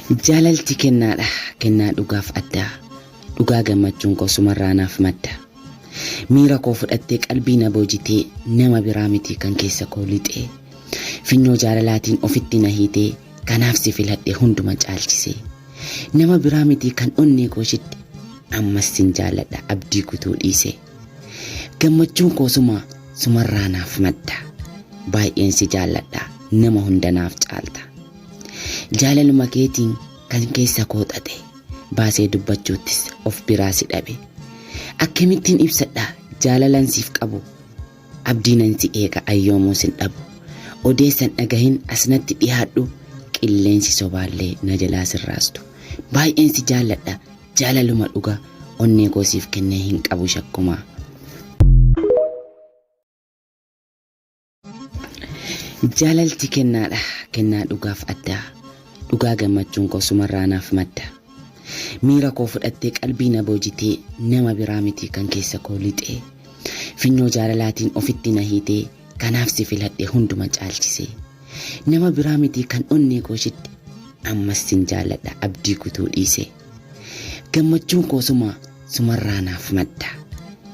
Jaalalti kennaadha, kennaa dhugaaf addaa. Dhugaa gammachuun koo sumarraa naaf madda. Miira koo fudhattee qalbii na boojitee nama biraa miti kan keessa koo lixee. Finyoo jaalalaatiin ofitti na hiitee kanaaf si filadhe hunduma caalchisee. Nama biraa miti kan onnee koo shidde ammas sin jaalladha abdii kutuu dhiisee. Gammachuun koo suma sumarraa naaf madda. Baay'een si jaalladha nama hunda naaf caalta. Jaalaluma keetiin kan keessa koo xaxe baasee dubbachuuttis of biraa si dhabe. Akkamittiin ibsadha jaalalan siif qabu abdiinan si eega ayyoomuu sin dhabu. Odeessan dhagahin asnatti dhiyaadhu qilleensi sobaallee na jalaa sirraastu. Baay'een si jaalladha jaalaluma dhugaa onnee koo siif kennee hin qabu shakkumaa. Jaalalti kennaadha, kennaa dhugaaf addaa. Dhugaa gammachuun koo sumarraa naaf madda. Miira koo fudhattee qalbii na boojitee nama biraa miti kan keessa koo lixee. Finyoo jaalalaatiin ofitti na hiitee kanaaf si filadhe hunduma caalchisee. Nama biraa miti kan onnee koo shidde ammas sin jaalladha abdii kutuu dhiisee. Gammachuun koo suma sumarraa naaf madda.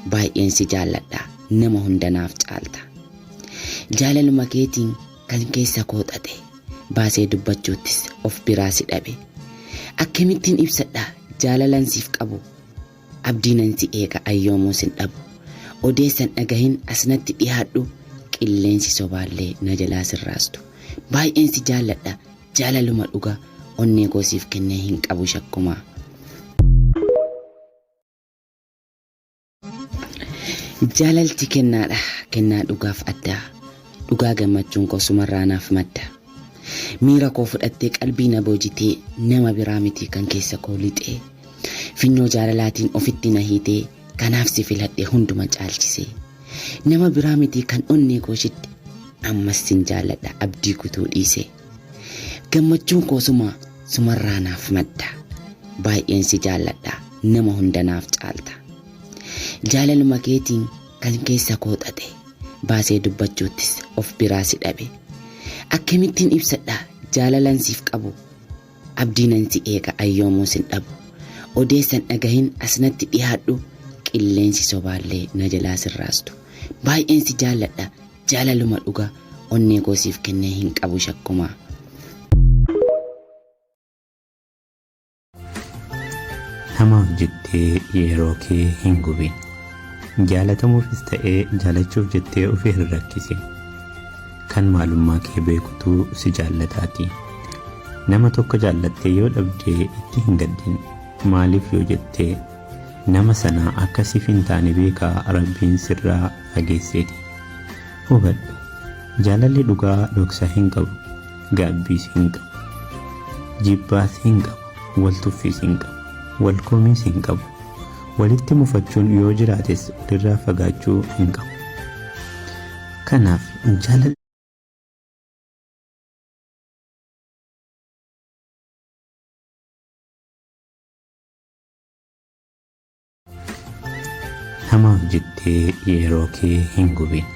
Baay'een si jaalladha nama hunda naaf caalta. Jaalaluma keetiin kan keessa koo xaxe baasee dubbachuuttis of biraa si dhabe. Akkamittiin ibsadha jaalalan siif qabu abdiinan si eega ayyoomuu sin dhabu. Odeessan dhagahin asnatti dhiyaadhu qilleensi sobaallee na jalaa sirraastu. Baay'een si jaalladha jaalaluma dhugaa onnee koo siif kennee hin qabu shakkumaa. Jaalalti kennaadha, kennaa dhugaaf addaa. Dhugaa gammachuun koo sumarraa naaf madda. Miira koo fudhattee qalbii na boojitee nama biraa miti kan keessa koo lixee. Finyoo jaalalaatiin ofitti na hiitee kanaaf si filadhe hunduma caalchisee. Nama biraa miti kan onnee koo shidde ammas sin jaalladha abdii kutuu dhiisee. Gammachuun koo suma sumarraa naaf madda. Baay'een si jaalladha nama hunda naaf caalta. Jaalaluma keetiin kan keessa koo xaxe baasee dubbachuuttis of biraa si dhabe. Akkamittiin ibsadha jaalalan siif qabu abdiinan si eega ayyoomuu sin dhabu. Odeessan dhagahin asnatti dhiyaadhu qilleensi sobaallee na jalaa sirraastu. Baay'een si jaalladha jaalaluma dhugaa onnee koo siif kennee hin qabu shakkumaa. Namaaf jettee yeroo kee hin gubin. Jaalatamuufis ta'ee jaalachuuf jettee ofi hin rakkisin. Kan maalummaa kee beekutu si jaallataatii. Nama tokko jaallattee yoo dhabde itti hin gaddin. Maaliif yoo jette nama sana akka siif hin taane beekaa Rabbiin sirraa fageesseeti. Hubadhu! Jaalalli dhugaa dhoksaa hin qabu, gaabbiis hin qabu. Jibbaas hin qabu, wal tuffiis hin qabu, wal komiis hin qabu. Walitti mufachuun yoo jiraates walirraa fagaachuu hin qabu. Kanaaf jaalalli. Namaaf jettee yeroo kee hin gubin.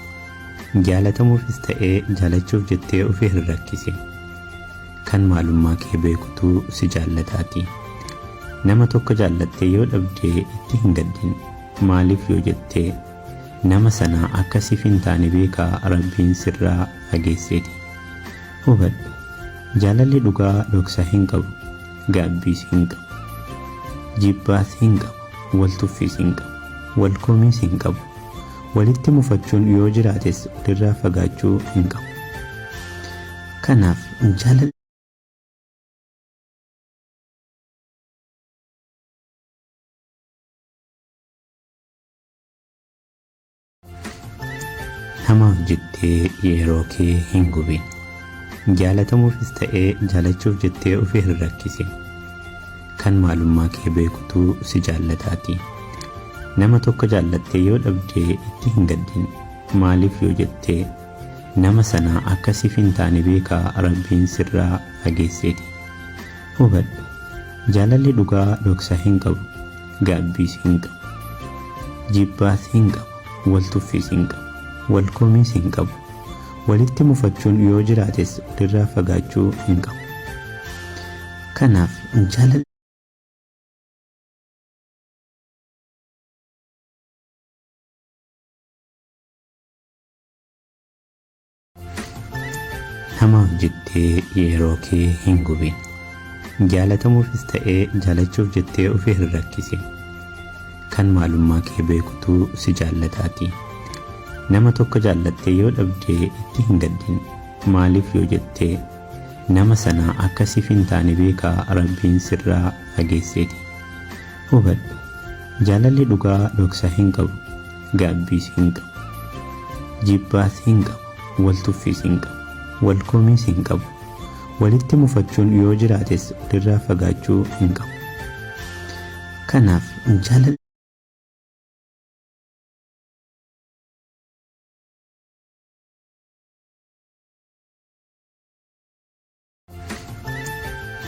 Jaalatamuufis ta'ee jaalachuuf jettee ofi hin rakkisin. Kan maalummaa kee beekutu si jaallataatii. Nama tokko jaallattee yoo dhabde itti hin gaddin. Maaliif yoo jette nama sana akka siif hin taane beekaa Rabbiin sirraa fageesseeti. Hubadhu! Jaalalli dhugaa dhoksaa hin qabu. Gaabbiis hin qabu. Jibbaas hin qabu. Wal tuffiis hin qabu. Wal komiis hin qabu. Walitti mufachuun yoo jiraates walirraa fagaachuu hin qabu. Kanaaf jaalalli. Namaaf jettee yeroo kee hin gubin. Jaalatamuufis ta'ee jaalachuuf jettee ofi hin rakkisin. Kan maalummaa kee beekutu si jaallataatii. Nama tokko jaallattee yoo dhabde itti hin gaddin. Maaliif yoo jette nama sana akka siif hin taane beekaa Rabbiin sirraa fageesseeti. Hubadhu! Jaalalli dhugaa dhoksaa hin qabu. Gaabbiis hin qabu. Jibbaas hin qabu. Wal tuffiis hin qabu. Wal komiis hin qabu. Walitti mufachuun yoo jiraates walirraa fagaachuu hin qabu. Kanaaf jaalala. Namaaf jettee yeroo kee hin gubin. Jaalatamuufis ta'ee jaalachuuf jettee of hin rakkisin. Kan maalummaa kee beekutu si jaallataatii. Nama tokko jaallattee yoo dhabde itti hin gaddin. Maaliif yoo jette nama sana akka siif hin taane beekaa Rabbiin sirraa fageesseeti. Hubadhu! Jaalalli dhugaa dhoksaa hin qabu, gaabbiis hin qabu, jibbaas hin qabu, wal tuffiis hin qabu, wal komiis hin qabu, walitti mufachuun yoo jiraates walirraa fagaachuu hin qabu. Kanaaf jaalalli.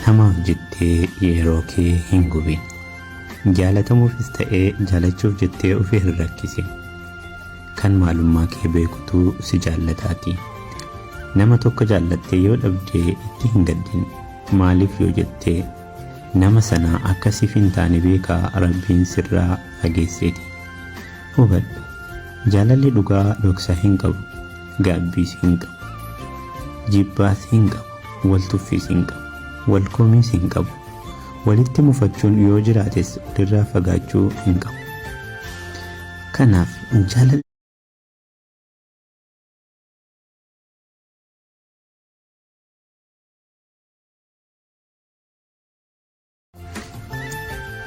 Namaaf jettee yeroo kee hin gubin. Jaalatamuufis ta'ee jaalachuuf jettee of hin rakkisin. Kan maalummaa kee beekutu si jaallataatii. Nama tokko jaallattee yoo dhabde itti hin gaddin. Maaliif yoo jette nama sana akka siif hin taane beekaa Rabbiin sirraa fageesseeti. Hubadhu! Jaalalli dhugaa dhoksaa hin qabu, gaabbiis hin qabu, jibbaas hin qabu, wal tuffiis hin qabu, wal komiis hin qabu, walitti mufachuun yoo jiraates walirraa fagaachuu hin qabu. Kanaaf jaalala.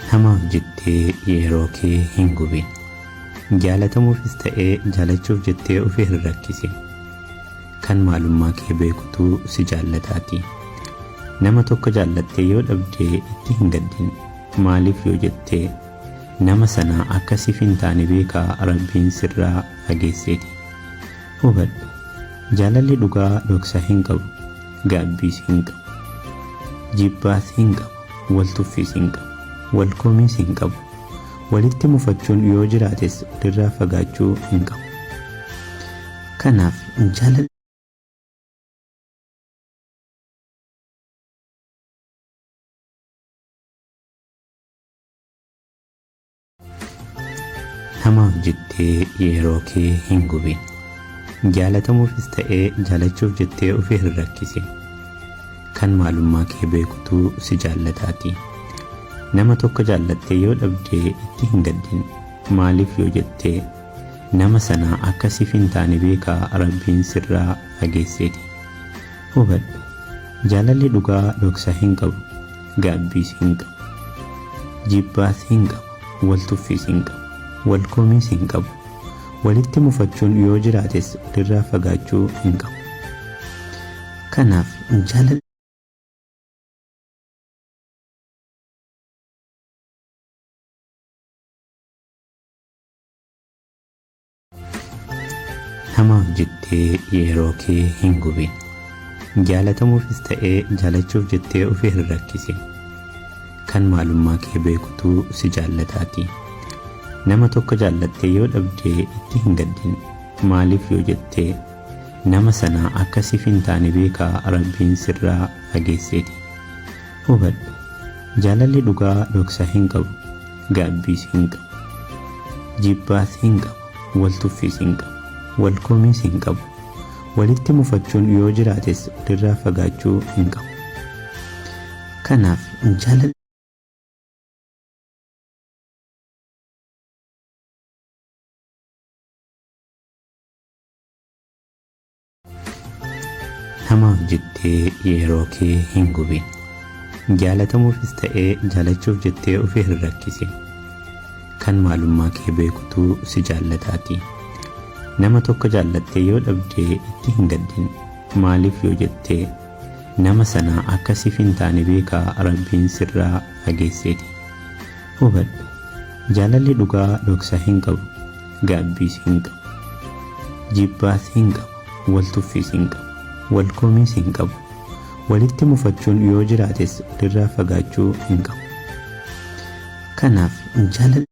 Namaaf jettee yeroo kee hin gubin. Jaalatamuufis ta'ee jaalachuuf jettee of hin rakkisin. Kan maalummaa kee beekutu si jaallataatii. Nama tokko jaallattee yoo dhabde itti hin gaddin. Maaliif yoo jette nama sana akka siif hin taane beekaa Rabbiin sirraa fageesseeti. Hubadhu! Jaalalli dhugaa dhoksaa hin qabu, gaabbiis hin qabu, jibbaas hin qabu, wal tuffiis hin qabu, wal komiis hin qabu, walitti mufachuun yoo jiraates walirraa fagaachuu hin qabu. Kanaaf jaalala. Namaaf jettee yeroo kee hin gubin. Jaalatamuufis ta'ee jaalachuuf jettee of hin rakkisin. Kan maalummaa kee beekutu si jaallataatii. Nama tokko jaallattee yoo dhabde itti hin gaddin. Maaliif yoo jette nama sana akka siif hin taane beekaa Rabbiin sirraa fageesseeti. Hubadhu! Jaalalli dhugaa dhoksaa hin qabu, gaabbiis hin qabu, jibbaas hin qabu, wal tuffiis hin qabu, wal komiis hin qabu, walitti mufachuun yoo jiraates walirraa fagaachuu hin qabu. Kanaaf jaalala. Namaaf jettee yeroo kee hin gubin. Jaalatamuufis ta'ee jaalachuuf jettee of hin rakkisin. Kan maalummaa kee beekutu si jaallataatii. Nama tokko jaallattee yoo dhabde itti hin gaddin. Maaliif yoo jette nama sana akka siif hin taane beekaa Rabbiin sirraa fageesseeti. Hubadhu! Jaalalli dhugaa dhoksaa hin qabu, gaabbiis hin qabu, jibbaas hin qabu, wal tuffiis hin qabu, wal komiis hin qabu, walitti mufachuun yoo jiraates walirraa fagaachuu hin qabu. Kanaaf jaalala. Namaaf jettee yeroo kee hin gubin. Jaalatamuufis ta'ee jaalachuuf jettee of hin rakkisin. Kan maalummaa kee beekutu si jaallataatii. Nama tokko jaallattee yoo dhabde itti hin gaddin. Maaliif yoo jette nama sana akka siif hin taane beekaa Rabbiin sirraa fageesseeti. Hubadhu! Jaalalli dhugaa dhoksaa hin qabu, gaabbiis hin qabu, jibbaas hin qabu, wal tuffiis hin qabu, wal komiis hin qabu, walitti mufachuun yoo jiraates walirraa fagaachuu hin qabu. Kanaaf jaalala.